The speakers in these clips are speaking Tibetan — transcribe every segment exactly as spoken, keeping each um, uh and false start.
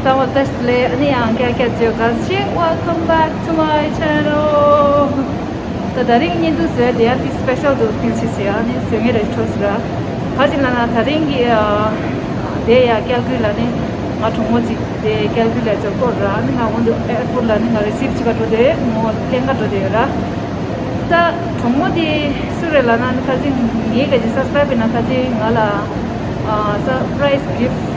གསང་བ་བཀྲ་ཤིས་བདེ་ལེགས། ཨ་ནི་ཡང་བསྐྱར་བསྐྱར་བརྗོད་ག་ཞིག Welcome back to my channel. ད་ད་རིང་བརྙན་ཐུང་བཟོས་དེ་ཡང་དེ་སི་པེ་ཤལ་དུ་ཕིལ་བྱེད་ཟེར། ཨ་ནི་བཟོས་ངེས་རེད་འཕྲོ་ཟེར་ར། ག་ཅི་ལ་ན་ད་རིང་གི་དེ་ཡ་ཀལ་ཀུ་ལ་ནི་ང་གྲོགས་མོ་གཅིག་དེ་ཀལ་ཀུ་ལ་འབྱོར་སྐོར་ར། ཨ་ནི་ང་འོན་ཏེ་ཨེར་པོར་ལ་ནི་ང་རི་སིབ་བྱེད་ག་འགྲོ་དེ་མོ་ལེན་ག་འགྲོ་དེ་ཡོད་ར། ད་གྲོགས་མོ་དེ་སུ་རེད་ལབ་ན་ནི་ཁ་ཅིག་ངའི་ག་ཅིག་སབ་སི་ཀ་རའིབ་ཡིན་ན་ཁ་ཅིག་ང་ལ་ཨ་སར་པ་རའི་སི་གིཕ་ཊི་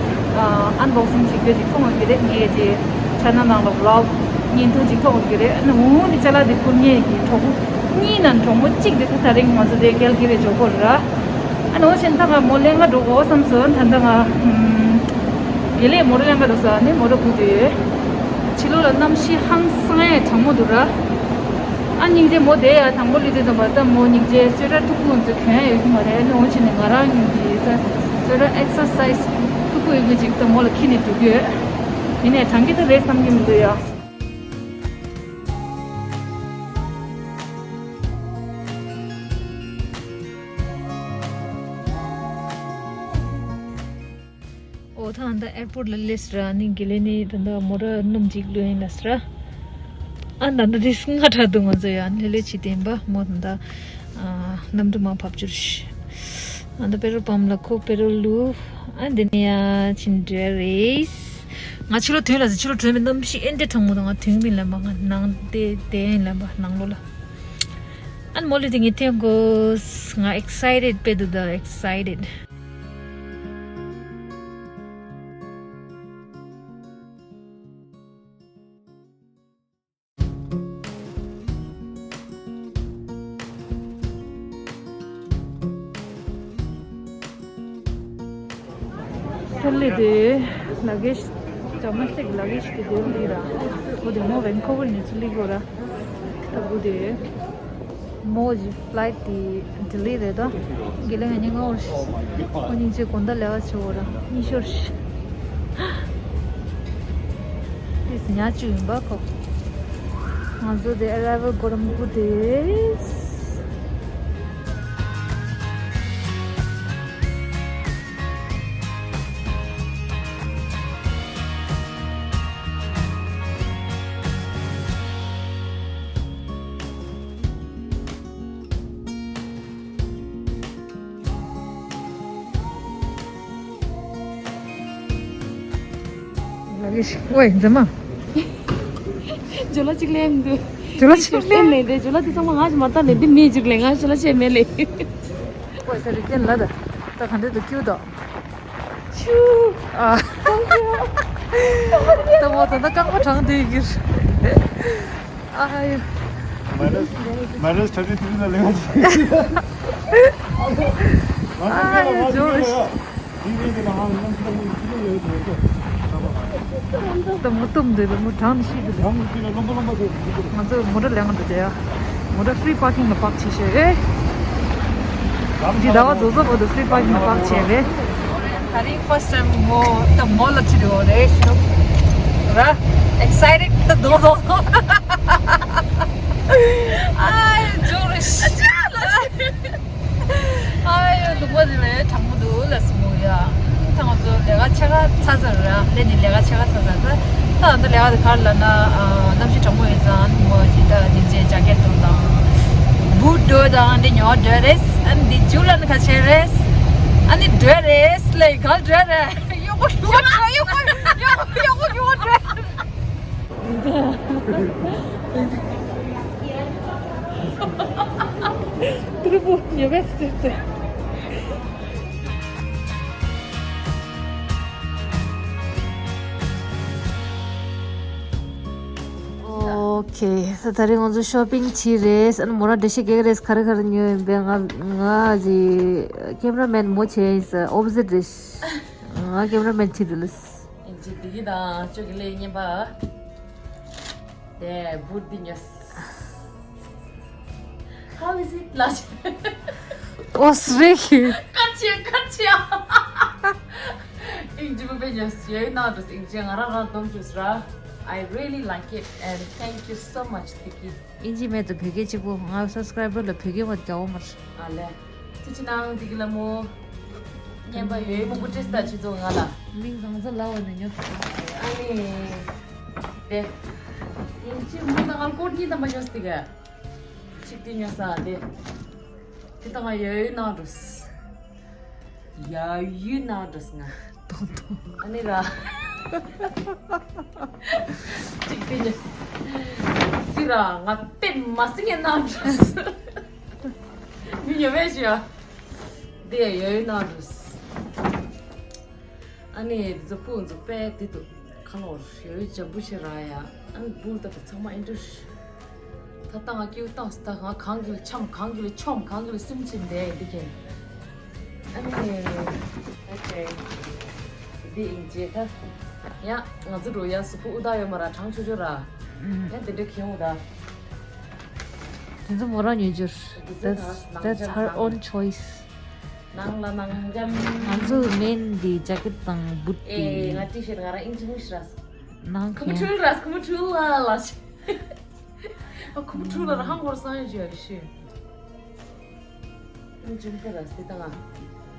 ཨ་ཨན་བོག་སིང་བྱེད་རྒྱུ་ཅིག་མཐོང་ཡོད་ཀྱི་རེད། ངའི་ག་ཅིག་ཆ་ནང་ནང་ལ་བི་ལོག་བརྙན་ཐུང་ཅིག་མཐོང་ཡོད་ཀྱི་རེད། ཨ་ནི་འོ་ནི་ཅ་ལག་དེ་བསྐུར་མཁན་གྱི་གྲོགས་པོ་གཉིས་ནང་གྲོགས་མོ་གཅིག་དེ་ད་ད་རིང་ང་ཚོ་དེ་ཀལ་ཀ་རི་འབྱོར་སྐོར་ར། ཨ་ནི་འོ་བྱས་ད་ང་མོ་ལེན་ག་འགྲོ་དགོས་བསམ་སོང་། ད་ད་ང་ཨམ་དགེ་ལེགས་མོ་ཊ་ལེན་ག་འགྲོ་ས། ཨ་ནི་མོ་ཊ་སྒུག་བསྡད་ཡོད། ཕྱི་ལོགས་ལ་གནམ་གཤིས་ཧང་སང་ཡ་གྲང་མོ་འདུག་ར། ཨ་སྙིང་རྗེ་མོ་དེ་ཡ་དང་པོ་སླེབས་དུས་ཙམ་པ་ད་མོ་སྙིང་རྗེ་སུ་ཝེ་ཊར་མཐུག་པོ་ཚོ་གྱོན་ཡ་ཡོད་ཀྱི་མ་རེད། ཨ་ནི་འོ་བྱས་ནས་ང་རང་གི་ད་སུ་ཝེ་ཊར་ཨེག་སར་སའི་ཛི་མཐུག་པོ་ཡོད་ཀྱི་ཅིག་ད་མོ་ལ་འཁྱེར་ནས་འགྲོ་གི་ཡོད། ཡིན་ནའི་གྲང་གི་ད་རེད་བསམ་གྱི་མི་འདུག་ཡ། ཨོ་ད་ད་ལྟ་ཨེར་པོར་ལ་སླེབས་སོང་ར། ཨ་ནི་དགེ་ལེགས་ནི་ད་ལྟ་མོ་ཊ་སྣུམ་གཅིག་བླུགས་ཡིན་ལབ་སོང་ར། ཨ་ད་ལྟ་དེ་སྔ་དྲགས་འདུག་ང་ཚོ་ཡང་ལྷོད་ལྷོད་བྱེད་བསྡད་པ། མོ་ད་ལྟ་ཨ་གནམ་གྲུ་མར་བབས་གྱུར་ཤག་ཨ་ད་པེ་ཊྲོལ་པམ་ལ་ཁོ་པེ་ཊྲོལ་བླུགས། ཨ་འདི་ནས་ཡར་ཕྱིན་འགྲོ་རེད། ང་ཕྱི་ལོགས་ཐོན་ལ་ཟེར། ཕྱི་ལོགས་ཐོན་པའི་གནམ་གཤིས་ཨེ་འདྲ་གྲང་མོ་འདུག་ང་ཐོན་མིན་ལབ་པ། ང་ནང་དེ་བསྡད་ཡིན་ལབ་པ་ནང་ལོགས་ལ། ཨ་ནི་མོ་ལ་དེ་ངས་ཐོན་དགོས། ང་ཨེག་སའི་ཊེཌ་དཔེ་འདུག་ད་ཨེག་སའི་ཊེཌ། ཐོ་ལེ་དེ་ལ་གེ་ཇི་ཇ་མ་སིག་ལ་གེ་ཇི་དེ་དེ་ལི་ར། ཁོ་དེ་མོ་ཝན་ཁོ་ཝར་ནས་ཚུར་ལི་གོ་ར། ད་གུ་དེ། མོ་གི་ཕ་ལའིཊ་དེ་ཌི་ལེ་རེད་ད། དགེ་ལེགས་ང་གཉིས་ང་འོར་ཤི། ཁོ་གཉིས་ཆེ་དགོང་དག་ལས་ཀ་བྱེད་འོ་ར་གཉིས་ཤོར་ཤི། ཏིས་ཉག་ཅིག་ཡིན་པ་ཁོ། ང་ཚོ་དེ་ཨ་རའི་ཝལ་གོ་རམ་གུ་དེ། ལགས་ཤིག་ཝེ་མཛེས་མ། ཇོ་ལ་གཅིག་ལེན་དགོས། ཇོ་ལ་གཅིག་ལེན། ལེན་ནས་དེ་ཇོ་ལ་དེ་ཚང་མ་ང་ཞིག་མ་ལྟ་ལེན་དེ་མེད་ཅིག་ལེན། ང་ཇོ་ལ་ཆེ་མེད་ལེ། ཝེ་ད་རིག་ལྡན་ལ་ད་ད་ག་འདྲ་འདུག་ཀིའུ་ཊི་འདུག་ཆུ། ཨ། ད་མོ་ད་ད་རྐང་པ་གྲང་དུས་ཀྱིར། ཨ་ཡོ། མའི་ནས་མའི་ནས་ཐར་ཊི་ཐི་རི་ལ་ལེན་ཡ་ཅིག་ཨ་ཡོ་ཇོ་རེ། ད་མོ་སྟོབས་འདི་ལ་མོ་གྲང་ནི་ཤི་འདུག་ང་ཚོ་མོ་ཊ་ལེན་ག་འགྲོ་དེ་ཡ། མོ་ཊ་ཧྥི་རི་པར་ཀིང་ལ་པག་བྱེད་ཤེས་རེད། འདི་ཟླ་བ་རྫོགས་རྫོགས་བར་དུ་ཧྥི་རི་པར་ཀིང་ལ་པག་བྱེད་རེད། ད་རིང་ཕར་སི་ཊི་ཊེམ་མོ་ད་མོ་ལ་ཁྲིད་འགྲོ་རེད་ཤོག་ར། ཨེག་སའི་ཊེཌ་ད་རྡོག་རྡོག་ཨ་ཡོ་ཇོ་རེ་ཤི། ཨ་ཡོ་ལུག་པ་འདི་ལས་གྲང་མོ་འདུག་ལ་སི་མོ་ཡ། ད་ང་ཚོ་ལས་ཀ་ཕྱེད་ཀ་ཚར་ཚར་ར། ལས་ནི་ལས་ཀ་ཕྱེད་ཀ་ཚར་ཚར་ད། ད་ཨ་ད་ལས་ཀ་དེ་ག་རེ་ལབ་ན་གནམ་གཤིས་གྲང་མོ་ཡོད་ཙང་མོ་ཇི་ད་དེ་རྗེས་ཇ་ཀེ་ཊི་དང་། བུ་ཊི་འགྲོ་དང་འདི་ཉོ་འགྲོ་རེད། ཨ་ནི་འདི་ཇུ་ལ་ནི་ཁ་ཆེ་རེད། ཨ་ནི་འགྲོ་རེད་ལས་ག་འགྲོ་རེད། གཡོག་པོ་གཡོག་པོ་གཡོག་པོ་གཡོག་པོ་འགྲོ། ཏུ་རུ་པོ་ཉེ་བའི་སྟེར་ཏེ། ཨོ་ཁེ། ད་ད་རེས་ང་ཚོ་ཤོ་པིང་བྱས་རེད། ཨ་ནི་མོ་རང་འགྲེལ་བཤད་རྒྱག་གི་རེད། ག་རེ་ག་རེ་ཉོས་ཡིན་པས། ང་ང་གི་ཀེམ་ར་མེན་མོ་བྱས་ཡིན་ས་ཨོ་པོ་ཟིཊ་རེད། ང་ཀེམ་ར་མེན་བྱས་འདུག་ལ། ཨིན་ཇི་བདེ་སྐྱིད་དང་ཅོ་གི་ལེ་རྔན་པ། དེ་བུ་འདི་ཉོས། How is it? ལ། ཨོ་སི་རེ་ཧི། ཀ་ཆེ་ཀ་ཆེ། ཨིན་ཇི་བུ་བེ་ཉོས་ཡོད་ན་དུ་ཨིན་ཇི་ང་རང་རང་སྡོམ་ཅུས་ར། I really like it and thank you so much, Tiki. ཨིན་ཇི་མེད་དུ་བོད་སྐད་གཅིག་པོ། ང་སབ་སི་ཀ་རའི་བར་ལ་བོད་སྐད་མ་རྒྱག་འོ་མར། ཨ་ལེ། ཐུགས་རྗེ་གནང་འདི་གི་ལ་མོ། རྔན་པ་ཡོད་མོ་བུ་ཏྲེ་སྟ་ཆུ་ཚོད་ང་ལ། མིང་གང་ཚ་ལ་བ་ནས་ཉོ། ཨ་ལེ། དེ། ཡིན་གཅིག་མོ་དང་ཨལ་ཀོ་གཉིས་དམ་པ་ཉོས་ཏེ་ག་ཅིག་དེ་ཉོས་ས་དེ། དེ་དང་ཡོད་ཡོད་ནང་འགྲོ། ཡ་ཡུལ་ནང་འགྲོ་ང་། ཏོང་ཏོང་། ཨ་ནི་ར། ཅིག་དེ་ཉོས། དེ་ར་ང་དཔེ་མ་སྲིད་ངའི་ནང་འགྲོ། མི་ཉོ་བས་ཞུ་ཡ། དེ་ཡ་ཡུལ་ནང་འགྲོ། ཨ་ནི་འཛུགས་པོ་འཛུགས་པས་དེ་དུ་ཁ་ལོར་ཡོད་འཇམ་པོ་ཞེ་ར་ཡ། ཨ་ནི་བུལ་ད་པ་ཚང་མ་ཨེ་འདྲ། ད་ལྟ་ང་སྐྱེའུ་བཏང་སི་ད་ང་གང་གི་ལ་འཆམ་གང་གི་ལ་འཆོམ་གང་གི་ལ་སུམ་ཅིན་དེ་འདི་གན། ཨ་ནི་ཨོ་ཁེ། འདི་ཨིན་ཇེ་ད། ཡ་ང་ཚོ་འགྲོ་ཡ་སུ་པུ་ཨུ་ད་ཡོད་མ་ར་གྲང་ཆུ་ཆུ་ར། ཡ་དེ་འདྲ་ཁེ་འུ་ད། དེ་ཚོ་མོ་རང་ཉོས་རྒྱུར། That's that's her own choice. ནང་ལ་ནང་འཇམ། ང་ཚོ་མེན་འདི་ཇེ་ཀེཊ་དང་བུད་དེ། ཨེ་ང་ཊི་ཤར་ང་རང་ཨིན་ཇི་མུ་ཤི་ར་སི། ནང་ཁུ་མུ་ཁེ། ཁྲུལ་ར་སི་ཁུ་མུ་ཁྲུལ་ལ་ལ་ཤི། ཨ་ཁུ་མུ་ཁྲུལ་ལ་ར་ཧང་གོར་སང་ཡོད་ཞུ་ཡ་ཤི། ཨིན་ཇི་མུ་ཁེ་ར་སི་དེ་དང་ང་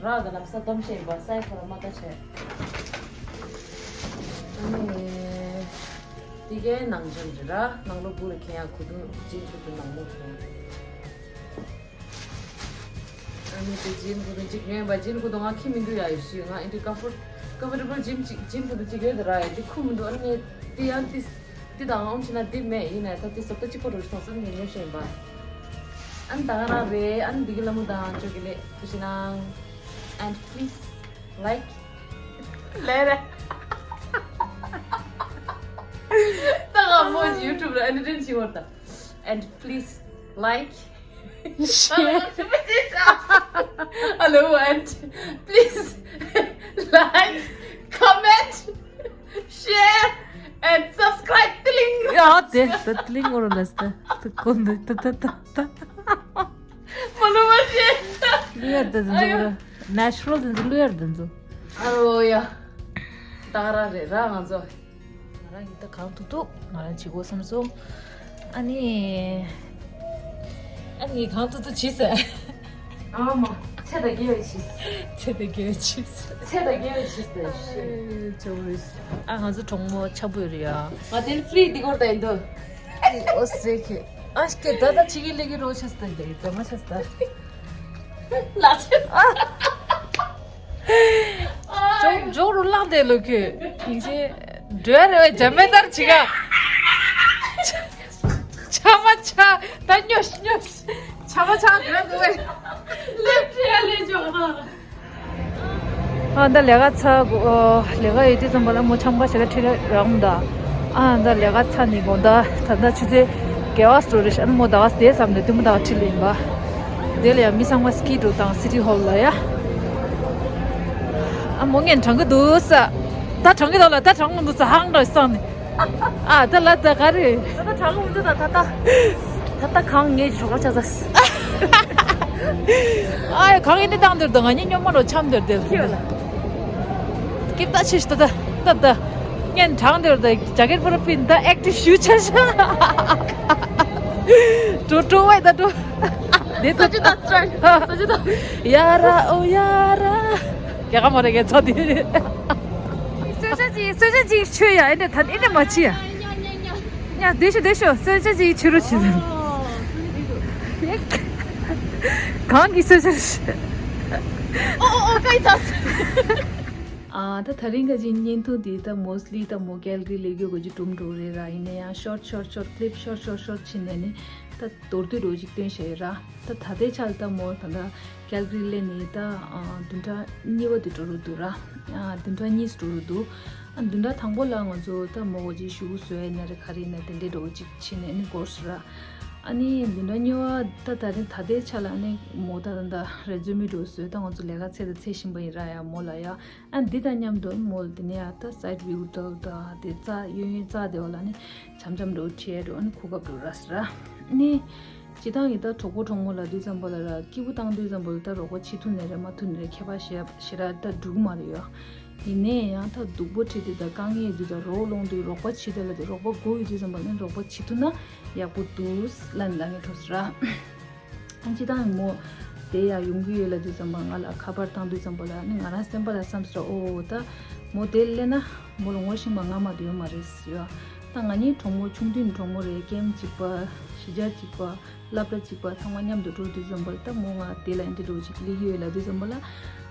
ར་ག་ལམ་ས་དོམ་ཤེ་བ་སའི་ཁོ་ར་མ་ད་ཆེ། ཨ་ནི་དེ་གའི་ནང་འཇམ་རི་ར་ནང་ལོ་བུ་ལ་ཁེ་ཡ་ཁུ་དུ་ཇིན་ཁུ་དུ་ནང་མོ་ཁེ། ཨ་ནི་དེ་ཇིན་ཁུ་དུ་གཅིག་ཡོད་པ་ཇིན་ཁུ་དུ་ང་ཁྱི་མི་འདུག་ཡ་ཡོད་ཤི་ང་ཨེ་འདྲི་ཀམ་ཕོར་ཀམ་ཕོར་ཊེ་བལ་ཇིན་གཅིག་ཇིན་ཁུ་དུ་གཅིག་ཡོད་དེ་ར་ཡ་དེ་ཁུ་མི་འདུག་ཨ་ནི་དེ་ཡང་དེ་དེ་དང་ཨོམ་ཆི་ན་དེ་མེད་ཡིན་ནས་ད་དེ་སོབ་ད་གཅིག་པོ་རུ་སོང་སོང་ངས་ཉོ་ཤེས་ཡིན་པ། ཨ་ནི་ད་ག་རང་རེད་ཨ་ནི་འདི་གི་ལ་མོ་དང་ཅོ་གི་ལེ་ཐུ་ཤི་ནང་། And please like. ལེ་རེད། ད་ག་མོ་ཡུ་ཊུབ་ར་ཨེ་འདྲི་ཅི་བར་ད། And please like. Hello and please like, comment, share and subscribe. ཏི་ལིང་། ཡ་དེ་ད་ཏི་ལིང་འོ་ར་ལས་ད་ད་གོ་འདི་ད་ད་ད་ད། མ་ལོ་མ་ཤེས། ལུས་ཡར་ད་འཛུ་ར། ནེ་ཅུ་རལ་ད་འཛུ་ལུས་ཡར་ད་འཛུ། ཨ་རོ་ཡ། ད་ག་རང་རེད་ར་ང་ཚོ། ང་རང་གིས་ད་གང་ཐུབ་ཐུབ་ང་རང་བྱེད་དགོས་བསམ་སོང་། ཨ་ནི། ཨ་ནི་གང་ཐུབ་ཐུབ་བྱེད་ཟེར། ཨ་མ། ཚེ་དང་དགེ་བའི་ཆེད། ཚེ་དང་དགེ་བའི་ཆེད། ཚེ་དང་དགེ་བའི་ཆེད་དུ་ཤི། ཨ་ང་ཚོ་གྲོགས་མོ་ཆ་བོ་ཡོད་རེད་ཡ། ང་དེར་ཕི་རི་དེ་གོར་ད་ཡིན་དོ། ཨོ་ཟེ་ཁེ། ཨ་ཤི་ཀེ་ད་ད་ཆི་གི་ལེ་གི་རོ་ཆ་སྟ་འདི་ཙམ་མ་ཆ་སྟ། ལ་ཆ། ཇོག་ཇོག་རུ་ལངས་ཏེ་ལོ་ཁྱོད། ཡིན་ཆེ། འགྲོ་ཡ་རེ་བའི་ཇ་མེ་ལྟར་བྱེད་ག་ཆ་མ་ཆ་ད་སྨྱོ་སྨྱོ། ཆ་མ་ཆ་འགྲོ་ཡ་འགྲོ་བའི། ལེབ་ཁྲི་ཡ་ལེ་ཇོག་མ། ཨ་ད་ལས་ཀ་ཚ་གོ་ལས་ཀ་ཡོད་དུས་ཙམ་པ་ལ་མོ་ཆམ་ཁ་ཞེ་ལ་ཁྲི་ར་རམ་ད། ཨ་ད་ལས་ཀ་ཚ་ནི་དགོང་ད་ད་ད་ཆུ་ཚོད་བརྒྱད་པ་སོ་རེ་ཤ་ཨ་མོ་ད་བ་དེ་བསམ་ནས་དུ་མོ་ད་བ་ཁྲི་ལ་ཡིན་པ། དེ་ལ་ཡང་མི་ཚང་མ་སྐྱིད་འགྲོ་དང་སི་ཊི་ཧོལ་ལ་ཡ། ཨ་མོ་ངས་དྲང་གི་འདུག་ས། ད་དྲང་གི་འདུག་ལ་ད་དྲང་གི་འདུག་ས་ཧང་འདྲ་སང་ནི། ཨ་ད་ལ་ད་ག་རེ། ད་ད་དྲང་གི་མི་འདུག་ད་ད་ད། ད་ད་གང་ངས་གྲོགས་པོ་ཆགས་ས། ཨ་ཡ་གང་ཡིན་ནི་བཏང་འདིར་ད་ང་གཉིས་སྙོམས་མ་འགྲོ་འཆམ་འདིར་དེ། ཁྱེད་ལ། སྐྱིད་ད་ཆེ་ཤི་ད་ད་ད་ད། ངས་དྲང་འདིར་ད་ཇ་ཀེཊ་ཕོར་ཕིན་ད་ཨེག་ཊིབ་ཞུ་ཆ་ཤ། འགྲོ་འགྲོ་བས་ད་འགྲོ། དེ་ད། ས་ཅི་ད་ཙ་ས་ཅི་ད། ཡ་ར་ཨོ་ཡ་ར། རྒྱ་གར་མ་རེད་ངས་ཚོ་དེ། གསོལ་ཇ་ཅིག་གསོལ་ཇ་ཅིག་མཆོད་ཡ་ཨེ་འདྲ་ད་ཨེ་འདྲ་མ་བྱེད་ཡ། ཉ་ཉ་ཉ། ཉ་བདེ་ཤོག་བདེ་ཤོག་གསོལ་ཇ་ཅིག་མཆོད་རོགས་བྱེད། གང་གི་གསོལ་ཇ། ཨོ་ཨོ་ཨོ་ཀའི་ཚ། ཨ་ད་ད་རིང་ག་ཅིག་བརྙན་ཐུང་འདི་ད་མོ་སི་ལི་ད་མོ་ཀལ་གི་ལས་རྒྱུ་ག་ཅིག་གྲུམ་འགྲོ་རེད་ར། ཡིན་ན་ཡང་ཤོར་ཤོར་ཤོར་ཀི་ལིབ་ཤོར་ཤོར་ཤོར་ཕྱིན་ནས་ནི་ད་མདོར་བསྡུས་འགྲོ་ཅིག་སྟོན་བྱས་ཡོད་ར། ད་ད་ལྟའི་ཆར་ད་མོ་ད་ད་ཀལ་གི་ལི་ནས་ད་བདུན་ཕྲག་གཉིས་པ་དེ་འགྲོ་རུ་འདུག་ར། བདུན་ཕྲག་གཉིས་འགྲོ་རུ་འདུག་བདུན་ཕྲག་དང་པོ་ལ་ང་ཚོ་ད་མོ་གོ་ཅིག་ཤུ་གུ་བཟོས་ཡ་ན་རེ་ག་རེ་ཡིན་ན་དེ་འདྲའི་འགྲོ་ཅིག་ཕྱིན་ནས་ནི་འགོར་སོང་ར། ཨ་ནི་བདུན་ཕྲག་གཉིས་པ་ད་ད་རེ་ད་ལྟའི་ཆ་ལ་ནི་མོ་ད་ད་ད་རེ་ཛུ་མི་འགྲོ་བཟོས་ད་ང་ཚོ་ལས་ཀ་ཚད་ད་ཚད་བཞིན་པ་ཡིན་ར་ཡ་མོ་ལ་ཡ། ཨ་འདི་དང་མཉམ་དུ་མོ་ལ་དེ་ནས་ཡ་ད་སའིཌ་བིའུ་ད་ད་དེ་རྩ་གཡོན་གཡོན་རྩ་དེ་བ་ལ་ནི་འཆམ་འཆམ་འགྲོ་ཁྲིད་འགྲོ་ཨ་ནི་གོ་སྐབས་འགྲོ་ར་སི་ར། ནི་སྤྱི་བཏང་གི་ད་གྲོགས་པོ་གྲོགས་མོ་ལ་དུས་ཙམ་པ་ལ་ར་སྐྱིད་པོ་བཏང་དུས་ཙམ་པ་ལ་ད་རོགས་པ་བྱེད་ཐུབ་ནས་རེད་མ་ཐུབ་ནས་རེད་ཁྱད་པར་ཞེ་ཞེ་ར་ད་འགྲུབ་མ་རེད་ཡ། ཡིན་ནའི་ཡང་ད་སྡུག་པོ་ཁྲིད་དུས་ད་དཀའ་ངལ་ཡོད་དུས་ད་རོགས་སློང་དུས་རོགས་པ་བྱེད་དུས་ལ་དེ་རོགས་པ་དགོས་ཡོད་དུས་ཙམ་པ་ལ་ནི་རོགས་པ་བྱེད་ཐུབ་ན་ཡག་པོ་འདུག་ལ་ནི་ལ་ངས་གྲོགས་སི་ར། ཨ་ཅི་ད་མོ་དེ་ཡ་ཡོང་གི་ཡོད་ལ་དུས་ཙམ་པ་ང་ལ་ཁ་པར་བཏང་དུས་ཙམ་པ་ལ་ནི་ང་རང་སེམས་པ་ལ་བསམ་སོ་ཨོ་ད་ མོ་དེ་སླེབས་ན་མོ་ལ་ངོ་ཤེས་པ་ང་མ་གཏོགས་ཡོད་མ་རེད་ཟེར་ཡ། ད་ང་གཉིས་གྲོགས་མོ་ཆུང་དུས་གྲོགས་མོ་རེད། ཀེམ་གཅིག་པ། གཞིས་ཆགས་གཅིག་པ། སློབ་གྲྭ་གཅིག་པ། ཚང་མ་མཉམ་དུ་འགྲོ་དུས་ཙམ་པ་ལ་ད་མོ་ང་དེ་ལ་འདི་འདྲ་ཅིག་སླེབས་ཀྱི་ཡོད་ལབ་དུས་ཙམ་པ་ལ།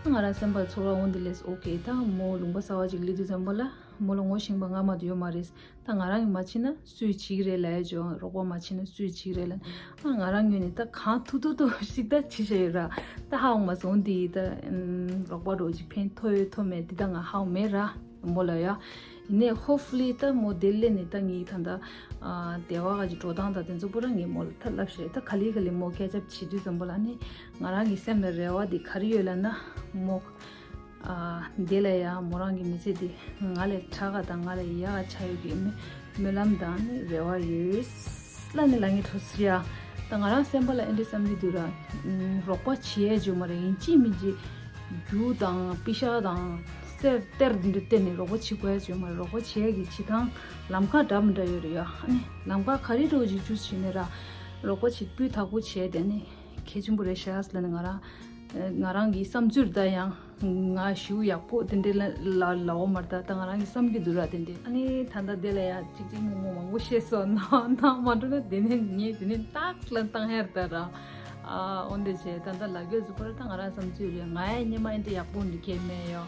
ང་རང་སེམས་པ་ཚོར་བ་འོང་དེ་ལས་ཨོ་ཀེ། ད་མོ་ལུང་པ་གསར་པ་ཅིག་སླེབས་དུས་ཙམ་པ་ལ་མོ་ལ་ངོ་ཤེས་པ་ང་མ་གཏོགས་ཡོད་མ་རེད། ད་ང་རང་གིས་མ་བྱས་ན་སུས་བྱེད་ཀྱི་རེད་ལབ་ཡ་ཅིག་ཡོང་། རོགས་པ་མ་བྱས་ན་སུས་བྱེད་ཀྱི་རེད་ལབ། ཨ་ང་རང་ངོས་ནས་ད་གང་ཐུབ་ཐུབ་ཐུབ་ཞིག་ད་བྱས་བཞག་ཡོད་ར། ད་ཧ་གོ་མ་སོང་། འདི་ད་ཨམ་རོགས་པ་འདྲ་ཅིག་ཕན་ཐོགས་ཡོད་ཐོགས་མེད་འདི་ད་ང་ཧ་གོ་མེད་ར་མོ་ལ་ཡ། ཡིན་ནའི་ཧོབ་ཕུ་ལི་ད་མོ་དེ་སླེབས་ནས་ད་ངས་ད་ད་ཨ་སྡེ་བ་ག་ཅིག་འགྲོ་སྟངས་ད་དེ་ཚོ་པུ་ར་ངས་མོ་ལ་ད་ལབ་ཤེས། ད་ག་ལེ་ག་ལེ་མོ་ཀེ་ཆ་བྱེད་དུས་ཙམ་པ་ལ་ནི་ང་རང་གི་སེམས་ལ་རེ་བ་འདི་ག་རེ་ཡོད་ལབ་ན་མོ། ཨ་དེ་ལ་ཡང་མོ་རང་གི་མི་ཚེ་འདི་ང་ལས་དྲག་ག་དང་ང་ལས་ཡག་ག་ཆགས་ཡོད་ཀྱི་སྨོན་ལམ་དང་ནི་རེ་བ་ཡོད་ལ་ནི་ལ་ངའི་གྲོགས་སུ་ཡ། ད་ང་རང་སེམས་པ་ལ་ཨེ་འདྲ་བསམ་གྱི་འདུག་ར། ཨུམ་རོགས་པ་བྱེད་ཡས་ཅིག་ཡོད་མ་རེད། ཡིན་གཅིག་མིན་གཅིག་རྒྱུ་དང་པི་ཤ་དང་གསེར་གཏེར་འདི་འདྲ་བསྟེར་ནས་རོགས་པ་བྱེད་དགོས་ཡས་ཅིག་ཡོད་མ་རེད། རོགས་པ་བྱེད་ཡས་ཀྱི་བྱེད་སྟངས་ལམ་ཁ་འདྲ་མི་འདྲ་ཡོད་རེད་ཡ། ཨ་ནི་ལམ་ཁ་ག་རེ་འགྲོ་ཅིག་ཅུས་བྱས་ནས་ར་རོགས་པ་བྱེད་སྤུས་དག་པོ་བྱས་དེ་ནི་གལ་ཆེན་པོ་རེད་ཤག་ལབ་ནས་ང་རང་ང་རང་གི་བསམ་ཚུལ་ད་ཡང་ང་ཞེ་པོ་ཡག་པོ་དེ་འདྲའི་ལ་ལ་ལ་འོ་མར་ད་ད་ང་རང་གི་བསམ་གྱི་འདུག་ར། དེ་འདྲའི་ཨ་ནི་ད་ལྟ་དེ་ལ་ཡ་གཅིག་གཅིག་མོག་མོག་མང་པོ་བཤད་སོང་ན་ན་མ་འགྲོ་ན་དེ་ནས་ངས་དེ་ནས་ཏག་ལ་བཏང་ཧེར་ད་ར། ཨ་འོན་ཏེ་བྱས་ད་ལྟ་ལ་རྒྱོ་ཟུག་པར་ད་ང་རང་བསམ་ཚུལ་རེད། ང་ཡ་སྙེ་མ་ཨེ་འདྲ་ཡག་པོ་འདི་ཁྱེད་མེད་ཡོ།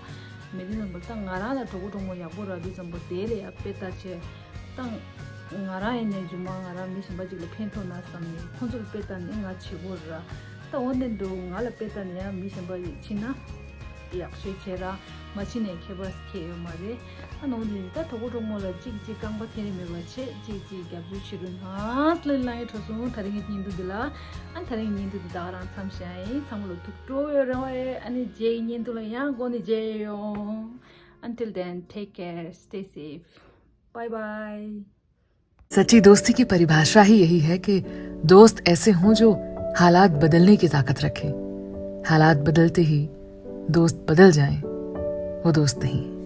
མེད་དེ་ཙམ་པར་ད་ང་རང་ལ་གྲོགས་པོ་གྲོགས་མོ་ཡག་པོ་རག་དུས་ཙམ་པར་དེ་ལ་ཡ་དཔེ་ལྟ་བྱས། ད་ང་རང་ཡིན་ནའི་རྒྱུ་མ་ང་རང་མི་གཞན་པ་ཅིག་ལ་ཕན་ཐོགས་ན་བསམ་ནས་ཁོང་ཚོར་དཔེ་ལྟ་ནས་ང་བྱེད་དགོས་ར། ད་འོ་འདི་འདྲ་ང་ལ་དཔེ་ལྟ་ནས་ཡང་མི་གཞན་པ་ཡིས་ཕྱིན་ན་ཡག་ཤོས་བྱེད་ར། མ་ཕྱིན་ནས་ཁྱད་པར་ཁྱད་ཡོད་མ་རེད། ཨ་ནོ་འདི་ད་གྲོགས་པོ་གྲོགས་མོ་ལ་གཅིག་གཅིག་རྐང་པ་འཐེན་རེ་མེད་པ་བྱེད། གཅིག་གཅིག་རྒྱབ་སྐྱོར་བྱེད་རོགས་གནང་། ལ་ལ་ཡི་གྲོགས་སོང་། ད་རིང་གི་བརྙན་ཐུང་འདི་ལ་ཨ་ད་རིང་གི་བརྙན་ཐུང་འདི་ད་ག་རང་མཚམས་བཞག་ཡིན། ཚང་མ་ལ་ཐུགས་སྤྲོ་ཡོད་རང་བ་ཨེ། ཨ་ནི་རྗེས་ཀྱི་བརྙན་ཐུང་ལ་ཡང་སྒོ་ནས་མཇལ་ཡོང་། Until then, take care, stay safe. Bye bye. सच्ची दोस्ती की परिभाषा ही यही है कि दोस्त ऐसे हों जो हालात बदलने की ताकत रखें। हालात बदलते ही दोस्त बदल जाएं, वो दोस्त नहीं।